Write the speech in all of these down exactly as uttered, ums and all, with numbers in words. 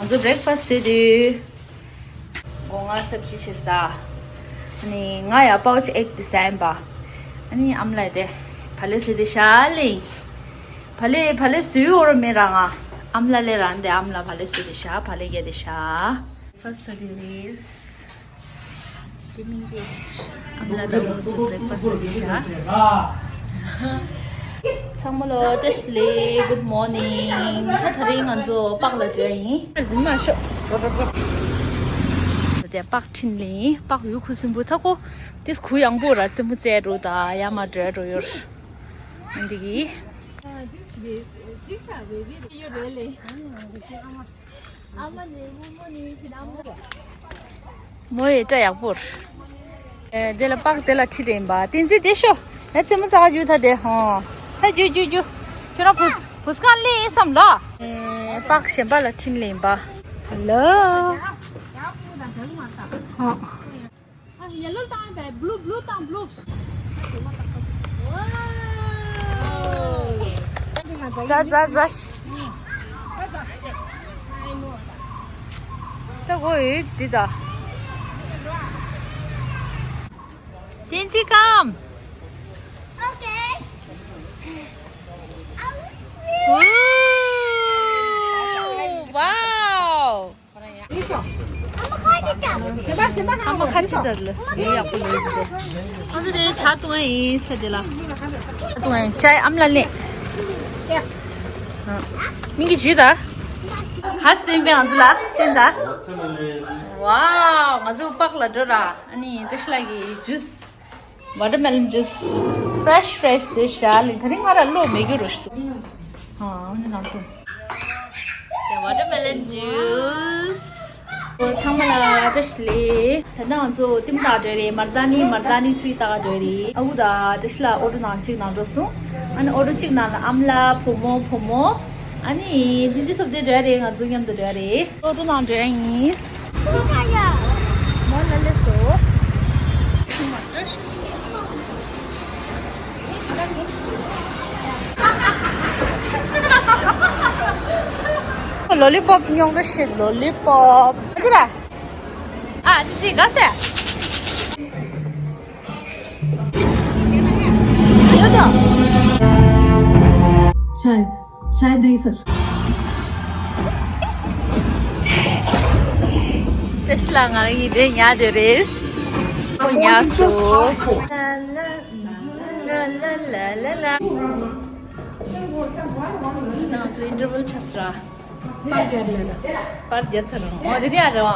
ང་ཚོ་བྷི་རེག་ཕ་སི་བྱེད་དུས། སྒོ་ང་སབ་ཅི་བྱེད་ས། ཨ་ནི་ང་ཡ་པའོ་ཆི་ཨེག་དེ་ཟ་ཡིན་པ། ཨ་ནི་ཨ་མ་ལགས་དེ། ཕ་ལེ་སི་དེ་ཤ་ལེ། ཕ་ལེ་ཕ་ལེ་སུའི་འོར་མེད་ར་ང་། ཨ་མ་ལགས་ལས་རང་དེ་ཨ་མ་ལགས་ཕ་ལེ་སི་དེ་ཤ་ཕ་ལེ་གེ་དེ་ཤ། ཕ་སི་དེ་ལེས། དེ་མིན་གྱི། ཨ་མ་ལགས་དང་ང་ཚོ་བྷི་རེག་ཕ་སི་དེ་ཤ། ཚང་མ་ལ་བཀྲ་ཤིས་བདེ་ལེགས། Good morning། ད་དེ་རིང་ང་ཚོ་པཱག་ལ་འགྲོ་ཡིན། འདི་མ་ཤོག་དེ་པཱག་ཁྲིན་ལིན་པཱག་ཡུ་ཁུ་སིམ་བུ་ཐ་ཀོ། དེ་གུ་ཡངས་པོ་ར་རྩེད་མོ་རྩེ་འགྲོ་ད་ཡ་མ་འགྲོ་འགྲོ་ཡོད། འདི་གི། མོ་ཡི་སྐྲ་ཡག་པོ་རེད། ཨེ། དེ་ལ་པཱག་དེ་ལ་ཁྲིད་རེད་ཡིན་པ། བསྟན་འཛིན་དེ་ཤོ། ཨེ། རྩེད་མོ་རྩེ་ག་རྒྱུག་ད་དེ་ཧོ། ཧེ་རྒྱུག་རྒྱུག་རྒྱུག་ཁྱོད་རང་བུ་བུ་སྐང་ལེ་བསམ་ལོ། ཨེ། པཱག་གཞན་པ་ལ་ཁྲིད་ལེ་ཡིན་པ། ཧེ་ལོ། ཧོ། ཡེ་ལོ་བཏང་བས། བླུ་བླུ་བཏང་བླུ། ཛ་ཛ་ཛ། ད་གོ་ཡོད་འདི་ད། བསྟན་འཛིན་སྐམ། Okay. ཝུའུ། ཝའོ། ཨ་མ་ཁ་ཅིག་ད་ལ་སི་ཡག་པོ་ལོས་འདུག་ཨ་ཙི་དེ་ཇ་བཏུང་ཡ་ཡིན་ས་དེ་ལ། ཇ་བཏུང་ཡ་ཡིན། ཇ་ཨ་མ་ལ་ལེན། མིང་གི་ཇུས་ད། ག་སེམས་པའི་ཨ་ཙི་ལ་བསྟན་ད། ཝའོ། ང་ཚོ་པཱག་ལ་འགྲོ་ར། ཨ་ནི་བཀྲ་ཤིས་ལགས་ཀྱི་ཇུས། Watermelon juice། Fresh fresh ཟེར་ཤག་ལེ། དེ་རིང་ང་ར་བློ་མེད་རྒྱུ་རོ་ཞིག་འདུག་ཨ་ནི་ནང་དུ། Watermelon juice། ཚང་མ་ལ་བཀྲ་ཤིས་བདེ་ལེགས། ད་ལྟ་ང་ཚོ་ཏིམ་ཏག་འགྲོ་རེད། མར་ད་ནི་མར་ད་ནི་ཚུའི་ཏག་འགྲོ་རེད། ཨ་ཁུ་དང་བཀྲ་ཤིས་ལགས་ཨོ་ཊོ་ནང་གཅིག་ནང་འགྲོ་སོང་། ཨ་ནི་ཨོ་ཊོ་གཅིག་ནང་ལ་ཨ་མ་ལགས་བུ་མོ་བུ་མོ། ཨ་ནི་འདི་འདི་ཐོབ་དེ་འགྲོ་རེད། ང་ཚོ་མཉམ་དུ་འགྲོ་རེད། ཨོ་ཊོ་ནང་འགྲོ་ཡ་ཡིན། མོ་ལ་ལེ་སོ། ལོ་ལི་པོབ་ཉོ་གི་ཤི། ལོ་ལི་པོབ། ཨ་ཁུ་ར། ཨ་ཙི་ག་སེ། ཡོད་དོ། شاید شاید نہیں سر. བཀྲ་ཤིས་ལགས་ང་རང་གཉིས་དེ་ཉལ་དེ་རེད། ཁོ་ཉལ་སོང་། ལ་ལ་ལ་ལ་ལ། ང་ཚོ་ཨིན་ཊར་ཝལ་ཆགས་སོང་ར། པར་རྒྱག་ལ་ད། པར་རྒྱག་ཚར་ར། འོ་དེ་རེད་ཨ་རེད་བ།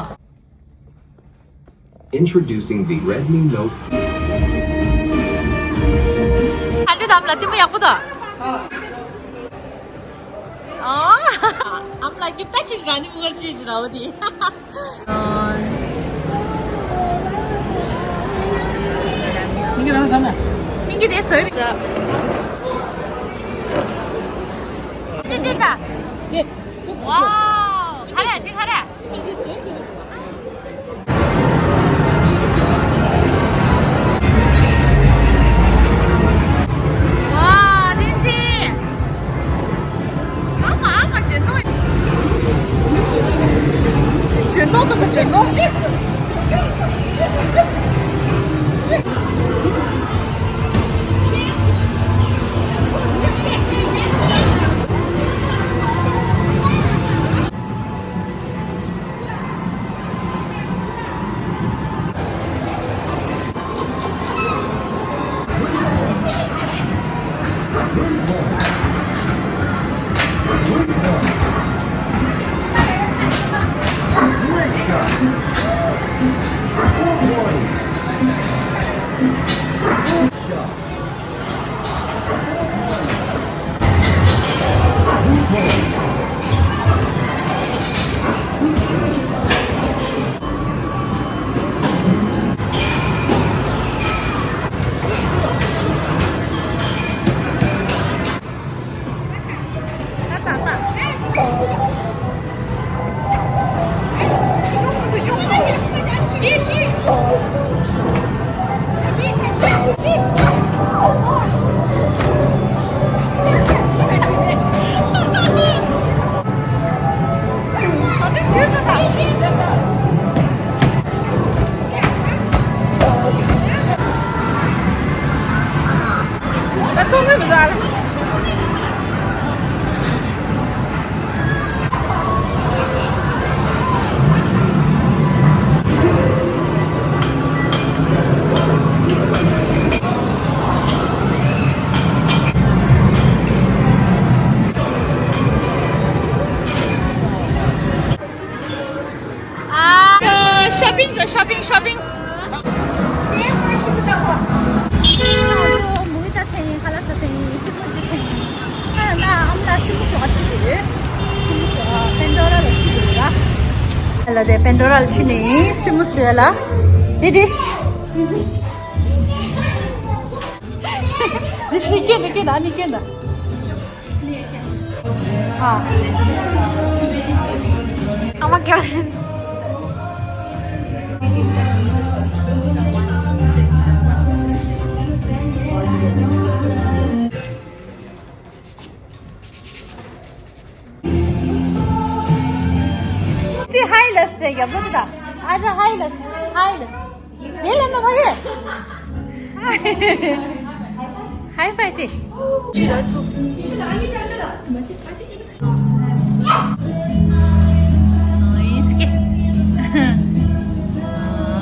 Introducing the Redmi Note. ཨ་འདྲ་དམ་ལ་ལྟད་མོ་ཡག་པོ་དང་། ཨ་ཨམ་ལ་རྒྱུག་ད་ཅི་ཞིག་ར་ནི་མུ་གར་ཅི་ཞིག་ར་འོ་དེ། མིང་གི་རང་ཟ་ན། མིང་གི་དེ་ཟ་རེད། དེ་དེ་ད། ཝའོ། ཧ་ར་དེ་ཧ་ར། ཝ། བསྟན་འཛིན། ཨ་མ་ཨ་མ་ཇེ་ནོ། ཇེ་ནོ་དང་ཇེ་ནོ། སྲིན་མོ་བཟོ་ག་ཁྲིད་དེ་ཡོད། སྲིན་མོ་བཟོ་ག་པན་ཌོ་ར་ལ་ཁྲིད་དེ་ཡོད་ར། ལ་དེ་པན་ཌོ་ར་ལ་ཁྲིད་ནས་སྲིན་མོ་བཟོས་ལ། དེ་དེ་ཤི། དེ་ཤི་སྐྱོན་དང་སྐྱོན་དང་ཨ་ནི་སྐྱོན་དང་། ཨ་མ་སྐྱོན། ཙི་ཧའི་ལས་དེ་རྒྱབ་ལོ་དེ་ད། ཨ་ཅག་ཧའི་ལས་ཧའི་ལས། དེ་ལས་མ་ཕ་གི། ཧའི་ཧའི་ཕའི་ཏི། ཨིན་སྐད།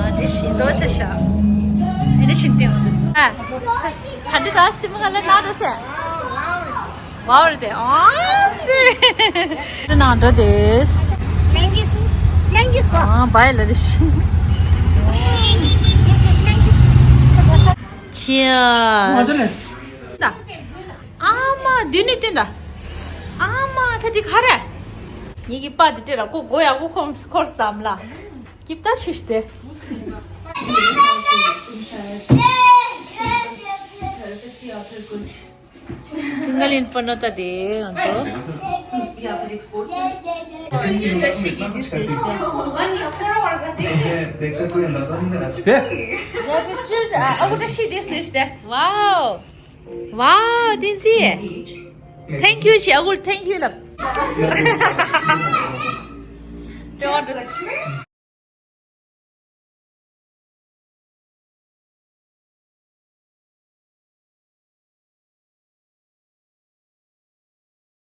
ཨ་ཅི་ཤིན་ཏོ་ཆ་ཤ། ཨེ་ནི་ཤིན་ཏེ་འོང་དུས། ཨ། ག་འདྲ་ད་སྲིན་མོ་ག་ལ་ན་འགྲོ་ཟེར། ཝའོ་རེད་དེ། ཨ་ཙི། དེ་ནང་འགྲོ་དེས། ཨ་བའི་ལ་རེ་ཤི། Cheers། ཨ་མ་དུས་ནས་བསྟན་ད། ཨ་མ་ད་དེ་ག་རེ། ངེད་ཀྱི་པ་དེ་སྤྲད་ལ་ཁོ་མགོ་ཡག་པོ་འཁོར་འཁོར་སམ་ལ། སྐྱིབ་ད་ཆེ་ཤི་དེ། Single inferno ད་དེ་ང་ཚོ། ཅི་བཀྲ་ཤིས་ཀྱི་འདི་ཟེར་ཤི་དེ། ཡ་ཅི་ཅི་ཨ་ཨ་ཁུ་བཀྲ་ཤིས་འདི་ཟེར་ཤི་དེ། Wow wow བསྟན་འཛིན། Thank you ཞེས་ཨ་ཁུ་thank you ལབ།